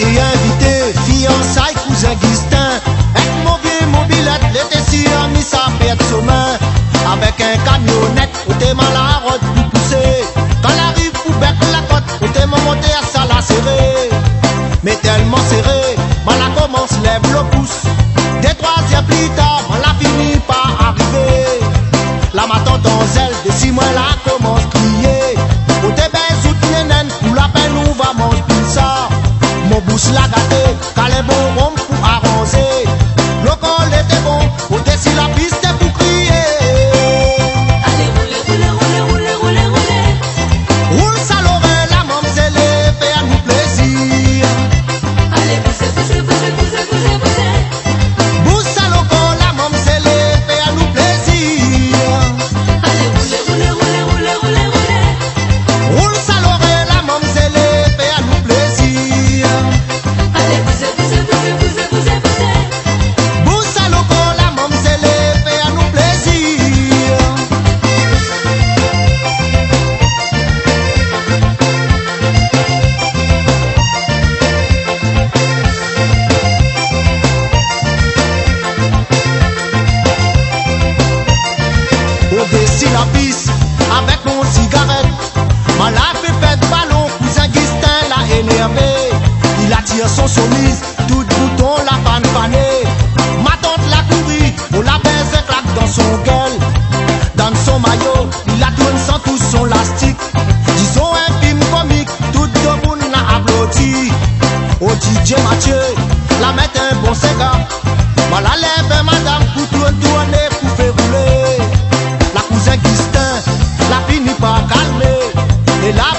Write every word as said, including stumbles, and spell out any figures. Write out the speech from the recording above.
Invité, fiansay kouzin Gistin. Èk mon vié mobilèt, lété si ami sa pèrd somin. Avèk in kamionèt, oté mal la rod pou pousé. Kan la ariv pou Bèk Lakot, oté mon monté a sa la séré. Mé tèlman séré, mal la komans lèv lo pous. Dé trwa zièr pli tar, mal la fini pa arivé. La matant Anzèl, dé si moin la komans kriyé. Oté bèz out nénèn, pou la pèn ou va manz pizza. Mon boush la gaté, kalé bon rom pou aranzé. Lo kol lété bon, oté si la pis té pou kriyé. Alé, roulé, roulé, roulé, roulé. Roul sa lorèy la mamzèl, fé anou plézir. Alé, bouzé, bouzé, bouzé. Boush sa lo kol la mamzèl, fé anou plézir. Alé, roulé, roulé, roulé, roulé, roulé. Roul sa lorèy la mamzèl, fé anou plézir. Alé, bouzé, bouzé, bouzé, bouzé, bouzé, bouzé. Boush sa lo kol la mamzèl, fé anou plézir. Odési la pis, avèk mon sigarèt, mal la fé pèt balon, kouzin Gistin la énèrvé. Li la tir son shemiz, tout bouton la fanfané. Matant la kouri, ou la bèz in klak dan son gèl. Dan son mayo, li la tourn san tout son lastik. Dizon in film komik, tout domoun la aplodi. O DJ Mathieu, la mèt in bon séga. Mal la lèv in madam pou tourn, tourné pou fé roulé. La kouzin Gistin, la fini pa kalmé. É la